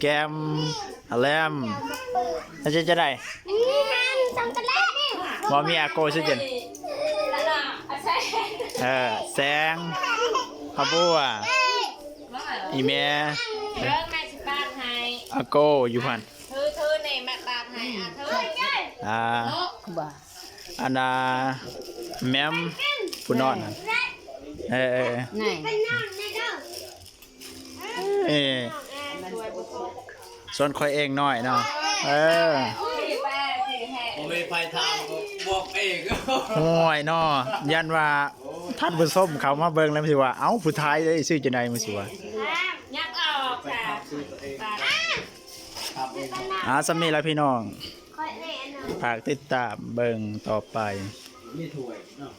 ແກມ ອາແລມ ແລ້ວຈະ ຈະໄດ້ ມີຮັນ ຊັອກໂກແລັດ ບໍ່ມີອາໂກຊິເຈັນ ເອີ ແສງ ອາບົວ ອີແມ່ ເບິ່ງແມ່ຊິປາກໃຫ້ ອາໂກຢູ່ຫັ້ນ ຖື ຖືນີ້ແມ່ປາກໃຫ້ ອາ ຖື ອ່າ ບໍ່ ອັນນ່າ ແມມ ຜູ້ນອນຫັ້ນ ເອີ ໄງ ເອີ ສ່ວນຂ້ອຍເອງນ້ອຍເນາະ ເອີ ບໍ່ມີໃຜຖາມ ບອກເອງ ໂອ້ຍເນາະ ຢ້ານວ່າທ່ານຜູ້ຊົມເຂົ້າມາເບິ່ງແລ້ວຊິວ່າ ເອົ້າ ຜູ້ໄທເດ້ ຊື່ຈັ່ງໃດ ມັນຊິວ່າ ຍັບອອກ ອ່າ ສ່ຳນີ້ລະພີ່ນ້ອງ ຝາກຕິດຕາມເບິ່ງຕໍ່ໄປ ມີຖ້ວຍເນາະ